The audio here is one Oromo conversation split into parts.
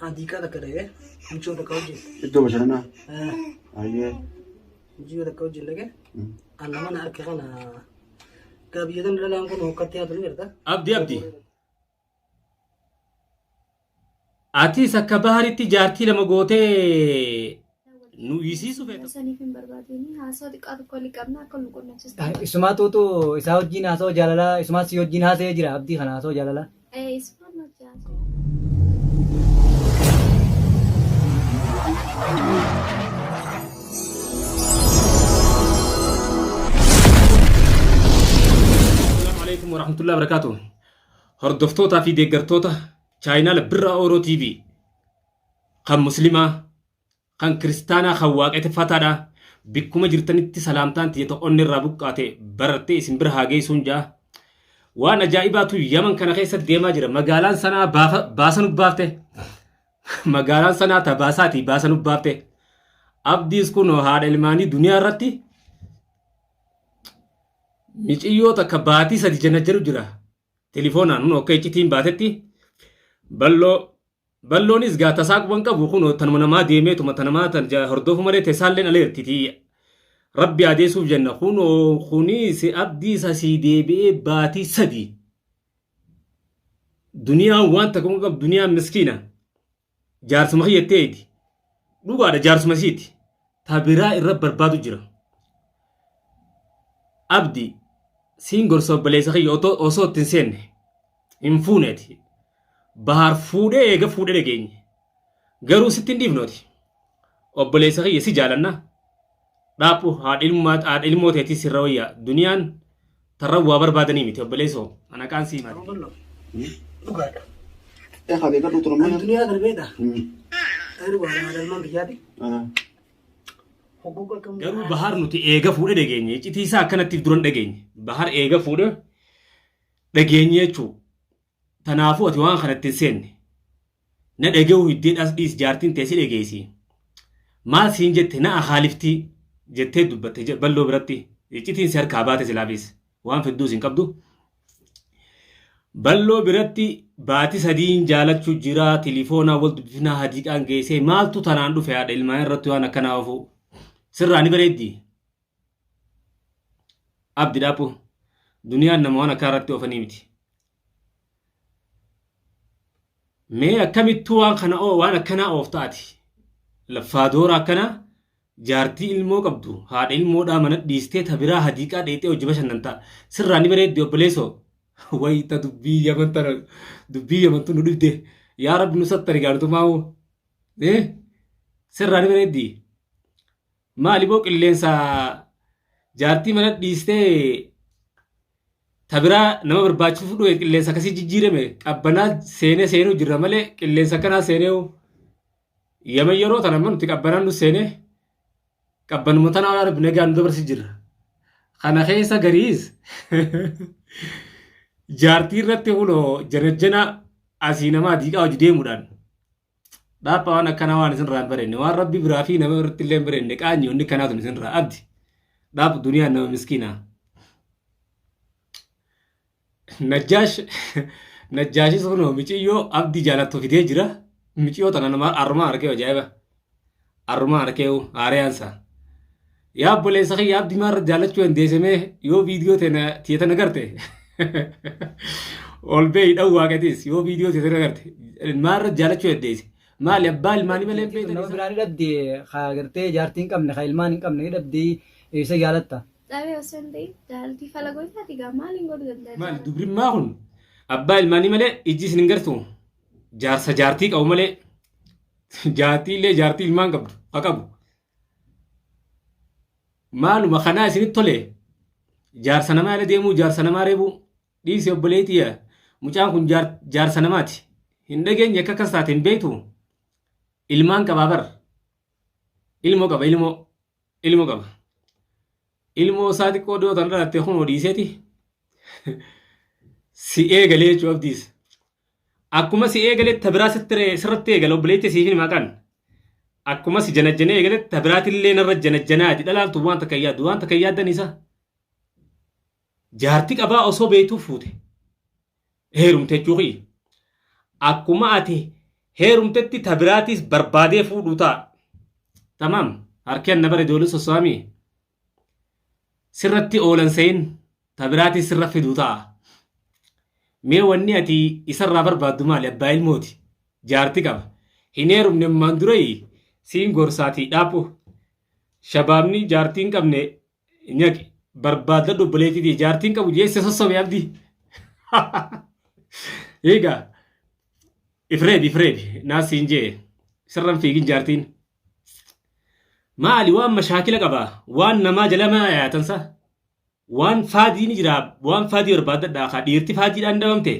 Hadiiqaa takka dhaqee mucoo takka wajjin. Iddoo bashannanaa. Ayyee. Mucoo takka wajjin dhaqee an nama na arke kana gaa biyya tana dhalaan kun hokkatti haatu ni garta. Abdi abdi. Atis akka baharitti jaartii lama gootee nu hiisiisu feeta. Saniif hin barbaadini haasawaa xiqqaa tokko walii qabna akka nu qunnamsiistu. Isumaa tuutu isaa wajjin haasawaa jaalalaa isumaa si wajjin haasa'ee jira abdii kana haasawaa jaalalaa. Ee isumaan hojii haasawaa. Assalaamu alaikum warahmatullahi wabarakatuh. Hordoftootaa fi deeggartoota chaayinaala Birraa Ooroo TV kan Muslimaa, kan Kiristaanaa, kan Waaqeffataadha. Bikkuma jirtanitti salaamtaan tiyya ta onnee irraa buqqaate barartee isin bira haa geessuun ja'a. Waan ajaa'ibaatu Yaman kana keessa deemaa jira. Magaalaan sanaa baasa nu baafte. Magaalaan sanaa ta baasaatii baasa nu baafte. Abdiis kunoo haadha ilmaanii duniyaa irratti miciyyoo takka baatii sadi janajjaru jira. Telefoonaan hunoo akka iccitiin baatetti balloo balloonis gaa tasaa quban qabu kunoo tanuma namaa deemeetuma tanamaa tan hordofu malee tesaalleen aleertiti. Rabbi adeessuuf jenna kunoo kunis abdii isa sii deebi'ee baatii sadi. Duniyaan waan takka quban qabu duniyaan miskiina. Jaarsuma kiyya jettee eeti. Dhugaadha jaarsuma isiiti. Ta biraa irra barbaadu jira. Abdi siin gorsa obboleessa kiyya osoo itti hin seenne hin fuuneeti. Bahaar fuudhee eega fuudhee dhageenye. Garuu sitti hin dhiifnooti. Obboleessa kiyya si jaalanna. Dhaaphu haadha ilmaa haadha ilmoo teetii sirra wayyaa. Duniyaan tarra waa barbaadanii miti obboleessoo. Ana qaan sii maati. Ballo. Dhugaadha. Ee haa beekadhu tura Ani mana. duniyaa kana beektaa? Ee dhugaadha haadha ilmaan biyyaati. Hogguu akkam Garuu Bahar nuti eega fuudhe dhageenye. Iccitii isaa akkanattiif duran dhageenye. Bahar eega fuudhe dhageenye jechuu. Tanaafuu ati waan kanatti hin seenne. Na dhaga'uu hiddeedhaas dhiis jaartiin tee si dhageessi. Maal siin jette na akaaliftii jettee dubbatte balloo biratti. Iccitiin si harkaa baate silaafis waan fidduus hin qabdu. Balloo biratti baati sadiin jaalachuu jira tilifoonaa wal dubbifnaa hadiiqaan geessee maaltu tanaan dhufe haadha ilmaan irratti waan akkanaa ofu sirraa ni bareeddi. Abdi dhaaphu duniyaan nama waan akkaa irratti oofanii miti. Mee akkamittuu waan kana waan akkanaa oofta ati? Laffaa doora akkanaa jaartii ilmoo qabdu haadha ilmoodhaa mana dhiistee ta biraa hadiiqaa dheexee hojii bashannanta. Sirraa ni bareeddi obboleessoo. Wayita dubbii yaman tana dubbii yamantu nu dhibde. Yaa rabbi nu sattari gaartummaa. Sirraa ni bareeddi. Maali boo qilleensa jaartii mana dhiistee ta biraa nama barbaachisuuf dhufe qilleensa akkasii jijjiirame qabbanaa seenee seenuu jirra malee qilleensa akkanaa seenee yaman yeroo tana amma nuti qabbanaan nu seenee qabbanuma tanaa rabbi nagaan nu dabarsi jirra. Kana keessa gariis jaartii irratti kunoo janajjana asii namaa diiqaa hojii deemuudhaan Dhaapha waan akkanaa waan isin irraa hin barenne waan rabbi biraa fi nama irratti illee hin barenne qaanyi wanni akkanaa tun isin irraa abdi. Dhaaphu duniyaan nama miskiina. Najjaash Najjaashis kunoo miciyyoo abdi jaalattu fidee jira. Miciyyoo tana nama arrumaa arkee ajaa'iba. Arrumaa arkee haariyaansa. Yaa obboleessa kiyya abdi maarra jaallachuu dandeesse mee yoo viidiyoo tena tiyya tana garte. Ol beeyi dhawwaa keetis yoo viidiyoo tiyya tana garte maarra jaallachuu dandeesse. Maali abbaa ilmaanii malee hin beektan Nama isa. biraa ni dhabdi ka gartee jaartii hin qabne ka ilmaan hin qabne ni dhabdi isa jaalatta. Dhabee osoo hin ta'in jaalaltii fala goytaati gaa maaliin godhuu danda'a Maali jaalala. dubrimmaa kun abbaa ilmaanii malee ijji isin hin gartu jaarsa jaartii qabu malee jaartii illee jaartii ilmaan qabdu ha qabu. Maaluma kanaa isinitti tole jaarsa namaa irra deemuu jaarsa namaa reebuu dhiisi obboleettii yaa mucaan kun jaarsa namaati hin dhageenye akka akkas taate hin beektu ilmaan qabaa bar ilmoo qaba ilmoo ilmoo qaba ilmoo isaa xiqqoo dhiyoo tana dhalatte kunoo dhiiseeti si eegalee jechuu abdiis Akkuma si eegale ta biraa sitti sirratti eegala obboleetti siif hin maqan. Akkuma si janajjanee eegale ta biraatillee narra janajjanaati dhalaan tun waan takka hin yaaddu waan takka hin yaaddan isa. Jaarti qabaa osoo beektuu fuute. Heerumte jechuu kiyya. Akkuma ati heerumtetti ta biraatiis barbaadee fuudhuu ta'a. Tamaam harki anna bare ijoollee sosso'amii sirratti oolan se'in ta biraatiis sirra fiduu ta'a. Mee wanni ati isarraa barbaaddu maali abbaa ilmooti jaarti qaba hin heerumne ammaan durayi siin gorsaatii dhaaphu shabaabni jaartii hin qabne nyaqi barbaadadhu obboleettii tiyya jaartii hin qabu jeesse sossobe abdii. Egaa ifreebi ifreebi naa siin jee sirran fiigin jaartiin. Maali waan mashaakila qaba waan namaa jala maa yaatansa waan faadii ni jira waan faadii barbaadadhaa kaa dhiirti faadiidhaan dhabamte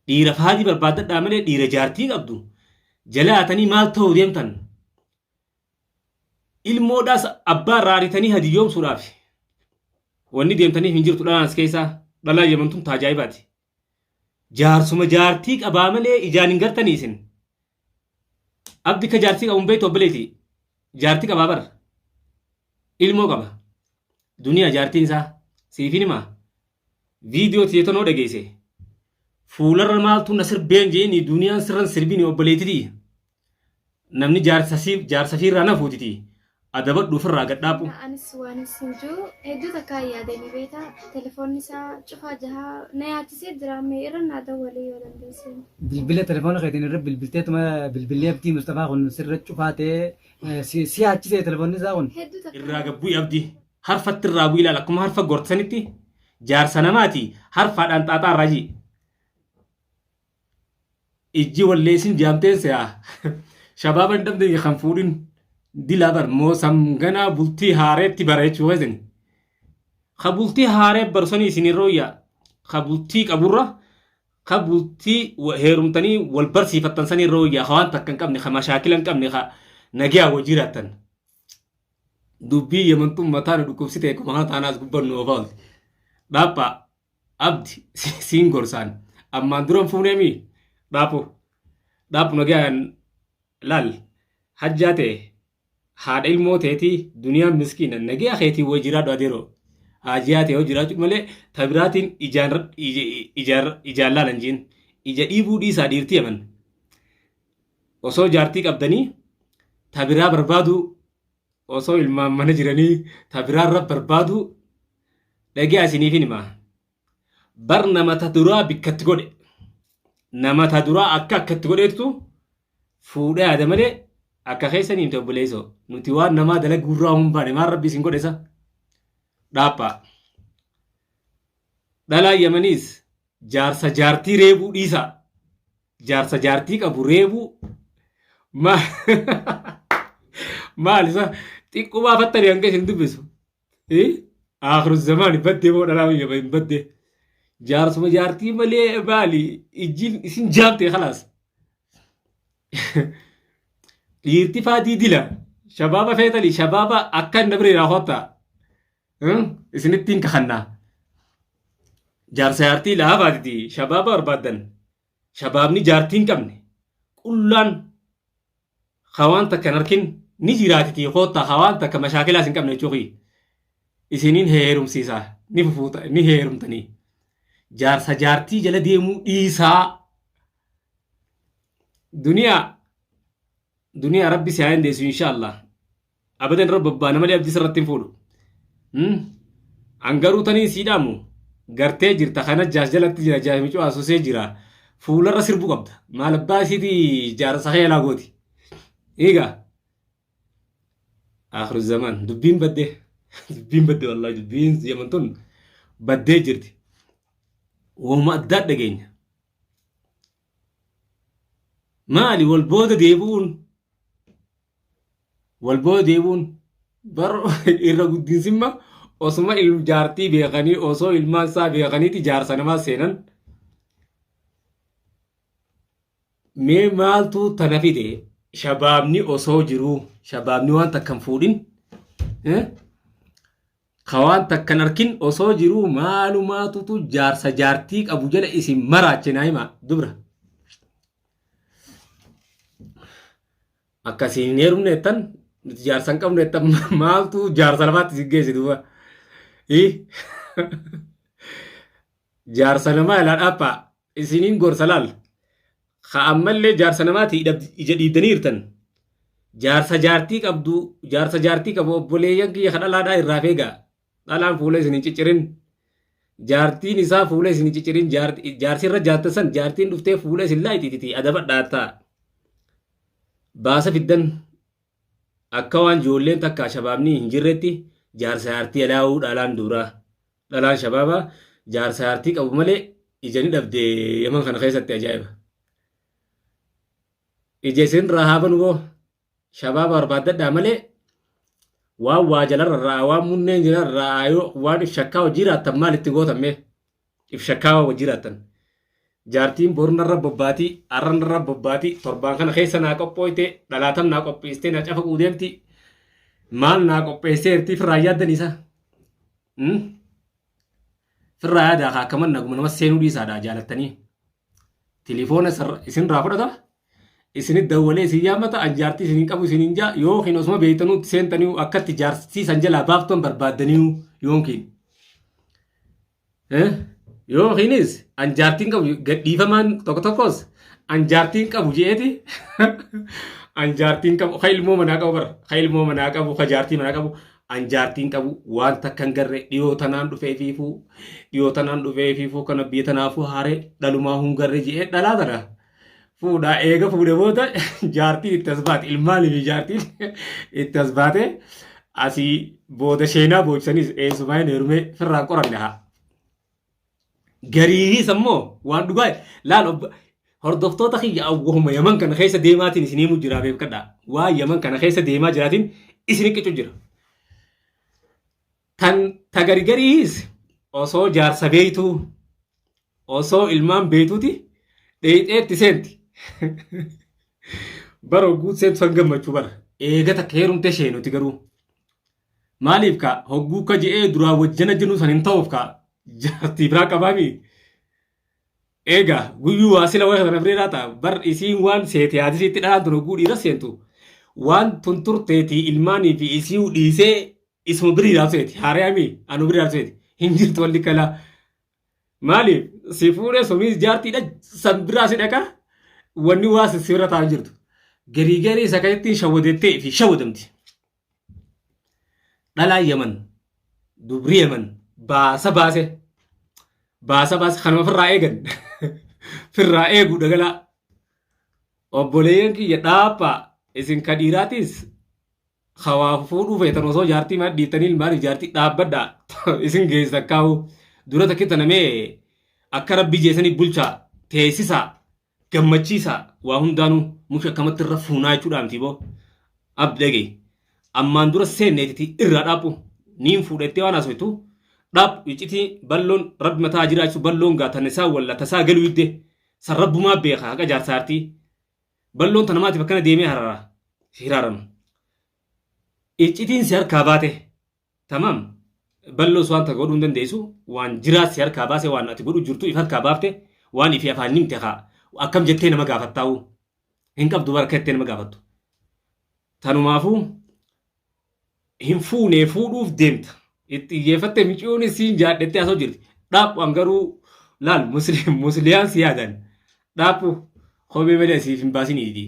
dhiira faadii barbaadadhaa malee dhiira jaartii qabdu jala yaatanii maal ta'uu deemtan Ilmoodhaas abbaa irraa aritanii hadiyyoomsuudhaaf wanni deemtaniif hin jirtu dhalaan as keessaa dhalaa yaman tun taajaa'ibaati. Jaarsuma jaartii qabaa malee ijaan hin gartanii isin. Abdi ka jaartii qabu hin beektu obboleeti. Jaartii qabaa bar. Ilmoo qaba. Duniyaa jaartiin isaa siifin himaa. Viidiyoo tiyeetonoo dhageesse. Fuularra maaltu na sirbeen jeeni duniyaan sirran sirbini obboleetiti. Namni jaarsa siif jaarsa fiirraa na fuutiti. Adabadhu ofirraa gad dhaaphu. Anis waan isin jiru hedduu takkaa yaadanii beektaa telefoonni isaa cufaa jahaa na yaachisee jira mee irra naa dawwalee yoo dandeesse. Bilbila telefoona keetiin irra bilbilteetuma bilbilli Abdii Mustafaa kun sirra cufaa ta'ee si si yaachisee telefoonni isaa kun. Hedduu takka Irraa gad bu'i abdi. Harfatti irraa bu'i ilaal akkuma harfa gortsanitti jaarsa namaati harfaadhaan xaaxaa irraa ji'i. Ijji walleessin jaamteen se'a. Shabaaba hin dhabde kan fuudhin dilaa bar moosam ganaa bultii haareetti bara jechuu keessani. Ka bultii haaree baru sanii isin irra wayyaa. Ka bultii qaburra ka bultii heerumtanii wal barsiifattan sanii irra wayyaa ka waan takka hin qabne ka mashaakila hin qabne ka nagaa wajii jiraattan. Dubbii yamantuun mataa nu dhukkubsite akkuma kana taanaas gubbannu oofaa olti. Dhaaphaa Abdi siin gorsaan ammaan duran fuuneemi dhaaphu dhaaphu nagayaan laal hajjaa ta'e haadha ilmoo teetii duniyaan miskiina nagaya keetii way jiraadhu adeeroo haajiyaa ta'e yoo jiraachuu malee ta biraatiin ijaan ijaan ijaan laalan jiin ija dhiibuu dhiisaa dhiirtii yaman osoo jaartii qabdanii ta biraa barbaaduu osoo ilmaan mana jiranii ta biraarra barbaaduu Dhage'a isiniifin hima. Bar nama ta duraa bikkatti godhe. Nama ta duraa akka akkatti godheetu fuudhee yaada malee akka keessanii himte obboleessoo. Nuti waan namaa dalaguu irraa hin baane maal rabbi isin godhe isa? Dhaaphaa. Dhalaa Yamaniis jaarsa jaartii reebuu dhiisaa. Jaarsa jaartii qabu reebuu maal isa xiqqoo baafattanii hanga isin dubbisu. Akhiru zamaani baddee moo dhalaa biyya hin baddee. Jaarsuma jaartii malee maali ijjiin isin jaamte kalaas. Dhiirti faatii dila shabaaba feetanii shabaaba akka hin dabre irraa kottaa. Isinittiin kakannaa. Jaarsa jaartii laafaatiti shabaaba barbaaddan. Shabaabni jaartii hin qabne qullaan ka waan takka hin arkin ni jiraatiti koottaa ka waan takka mashaakilaas hin qabne jechuu kiyya. Isiniin heerumsiisa ni fufuuta ni heerumtanii. Jaarsa jaartii jala deemuu dhiisaa. Duniyaa duniyaa rabbi si haa dandeessu inshaallah. Abadan irra bobbaana malee abdii sirratti hin fuudhu. An garuu tanii sii dhaamu gartee jirta kana jaas jalatti jira jaas micuu asusee jira fuularra sirbuu qabda. Maal abbaa isiitii jaarsa kee alaa gooti. Egaa akhiru zaman dubbiin baddee dubbiin baddee wallaahi dubbiin yaman tun baddee jirti. Woma addaa dhageenya. Maali wal booda deebi'uun Wal booda deebi'uun bar irra guddinsimma osuma jaartii beekanii osoo ilmaan isaa beekaniiti jaarsa namaa seenan. Mee maaltu tana fide shabaabni osoo jiruu shabaabni waan takka hin fuudhin ka waan takka hin arkin osoo jiruu maalumaatutu jaarsa jaartii qabu jala isin maraache naa himaa dubra. Akka isin hin heerumne jettan nuti jaarsa hin qabnu jettan maaltu jaarsa lamaatti isin geesse duuba. Jaarsa namaa ilaa dhaappaa isiniin gorsa laal. Ha ammallee jaarsa namaatii ija dhiibdanii jirtan. Jaarsa jaartii qabdu jaarsa jaartii qabu obboleeyyan kiyya ka dhalaadhaa irraa feegaa. Dhalaan fuula isin hin ciccirin. Jaartiin isaa fuula isin hin ciccirin. Jaarsi irra jaartan san jaartiin dhuftee fuula isin laayitiiti adabadhaa ta'a. Baasa fiddan akka waan ijoolleen takka shabaabni hin jirretti jaarsa jaartii alaa'uu dhalaan duuraa. Dhalaan shabaabaa jaarsa jaartii qabu malee ija ni dhabde Yaman kana keessatti ajaa'iba. Ija isin irraa haa banu boo shabaaba barbaaddadhaa malee waan waa jalarra irraa waan munneen jalarra yoo waan if shakkaa hojii jiraattan maal itti gootan mee if shakkaa hojii jiraattan. Jaartiin boru narra bobbaatii arra narra bobbaatii torbaan kana keessa naa qophooyte dhalaatam naa qopheessitee naa cafaquu deemti maal naa qopheesseerti firraa yaaddan isaa. Firraa yaadaa kaa akkaman naguma nama seenuu dhiisaadha jaalattanii. Tilifoona isinirraa fudhata. Isinit dawwalee isin yaammata an jaartii isin hin qabu isin hin jaa yookiin osuma beektanuu itti seentanii akkatti jaartii san jalaa baaftan barbaaddaniyu yookiin. Yookiinis an jaartiin qabu gadhiifamaan tokko tokkos an jaartiin qabu jeeti an jaartiin qabu ka ilmoo manaa qabu bara ka ilmoo manaa qabu ka jaartii manaa qabu an jaartiin qabu waan takka hin garre dhiyoo tanaan dhufee fiifuu dhiyoo tanaan dhufee fiifuu kana biyya tanaafuu haaree dhalumaa hun garre je'ee dhalaa tana fuudhaa eega fuudhe booda jaartiin itti as baate ilmaanii fi jaartiin itti as baate asii booda sheenaa boochisanis eessumaa hin heerumee firraan qoranne haa. Gariinis ammoo waan dhugaa laal hordoftoota kiyya awwahuma Yaman kana keessa deemaatiin isin himu jira beekadha. Waa Yaman kana keessa deemaa jiraatiin isin qicu jira. Tan ta garigariis osoo jaarsa beeytuu osoo ilmaan beeytuuti dheeyxee itti seenti. Bara hogguu seentu san gammachuu bara. Eega takka heerumte sheenuti garuu. Maaliif kaa hogguu ka je'ee duraa wajjana jenuu san hin ta'uuf kaa jaartii biraa qabaami. Egaa guyyuu waa sila wayii kana bireeraa ta'a bar isiin waan seete yaadisiitti dhalaan tun hogguu dhiira seentu waan tun turteetii ilmaanii fi isii dhiisee isuma biriiraaf seeti haarayami anu biriiraaf seeti hin jirtu walli kalaa. Maaliif si fuudhee sunis jaartiidha san biraa si dhaqa wanni waa si bira taa'an jirtu. Garii garii isa kanatti shawwadettee fi shawwadamti. Dhalaa Yaman dubri Yaman baasa baase baasa baase kanuma firraa eegan firraa eeguu dhagalaa. Obboleeyyan kiyya dhaaphaa isin ka dhiiraatis hawaa fuudhuu feetan osoo jaartii maa dhiiftanii ilmaaniif jaartii dhaabbadhaa isin geessa kaa'u dura takki tanamee akka rabbi jeesanii bulchaa teessisaa gammachiisaa waa hundaanuu muki akkamatti irra fuunaa jechuudha miti boo abdi dhagee ammaan dura seenneetiti irraa dhaaphu niin fuudhettee waan haasoftu dhaaphu iccitii balloon rabbi mataa jiraachisu balloon gaa tan isaa walla tasaa galuu didde san rabbumaa beeka haqa jaarsaartii Balloon ta namaatiif akkana deemee harara hiraarama. Iccitiin si harkaa baate tamaam balloos waan takka godhuu hin dandeessu waan jiraa si harkaa baase waan ati godhuu jirtu if harkaa baafte waan ifii afaan nimte haa akkam jettee nama gaafattaa'u hin qabdu bara akka jettee nama gaafattu. Tanumaafuu hin fuunee fuudhuuf deemta. Itti xiyyeeffatte miciyoonis siin jaadhettee haasa'u jirti. Dhaaphu an garuu laal musliyaan si yaadan. Dhaaphu kophee malee siif hin baasin iiti.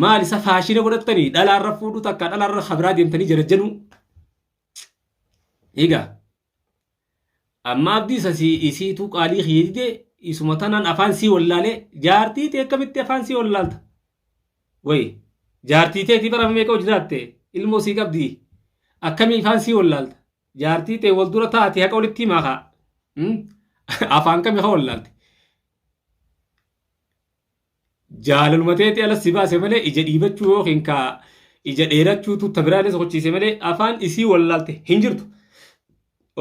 Maal isa faashina godhattanii dhalaarra fuudhuu takka dhalaarra kabiraa deemtanii jarajjanuu. Egaa amma abdii isa isiituu qaalii kiyya didee isuma tanaan afaan sii wallaalee jaartii tee akkamitti afaan sii wallaalta. Wayi jaartii teetii bara meeqa hojjetaatte ilmoo sii qabdi akkamii afaan sii wallaalta jaartii tee wal dura taate haqa walitti himaa kaa afaan kami haa wallaalte. Jaalaluma teetii ala si baase malee ija dhiibachuu yookiin kaa ija dheerachuutu ta biraanis sochiise malee afaan isii wallaalte hin jirtu.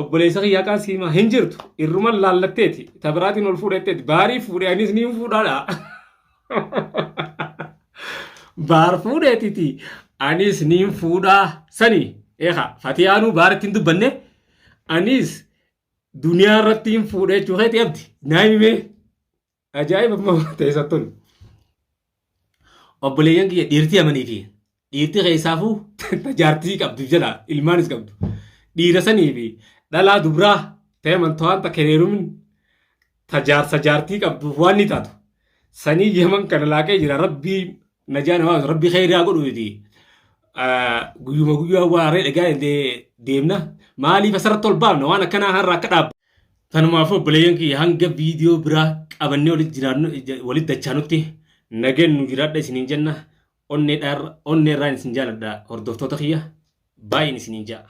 Obboleessa kiyyaa qaan siimaa hin jirtu. Irruman laallatteeti. Ta biraatiin ol fuudhetteeti. Baarii fuudhe anis niin fuudhaadha. Baar fuudheetiti. Anis niin fuudhaa. Sani eekaa fatiyaanuu baaritti hin dubbanne. Anis duniyaa irratti hin fuudhe jechuu keeti abdi. Naa himee. Ajaa'iba immoo teessattuun. Obboleeyyan kiyya dhiirtii amanii fi dhiirtii keessaafuu jaartii qabdu jala ilmaanis qabdu. Dhiira sanii fi dhalaa dubraa ta'e amantoowwan takka hin heerumin ta jaarsa jaartii qabduuf waan ni taatu. Sanii Yaman kana laaqee jira rabbii najaa namaa rabbii kheyrii haa godhuuti. Guyyuma guyyaa waaree dhagaa deemna. Maaliif asirratti ol baafna waan akkanaa har'a akka dhaabba. Tanumaaf obboleeyyan kiyya hanga viidiyoo biraa qabannee walitti jiraannu walitti dachaanutti nageen nu jiraadha isiniin jenna. Onnee irraan isin jaaladha hordoftoota kiyya baay'een isiniin ja'a.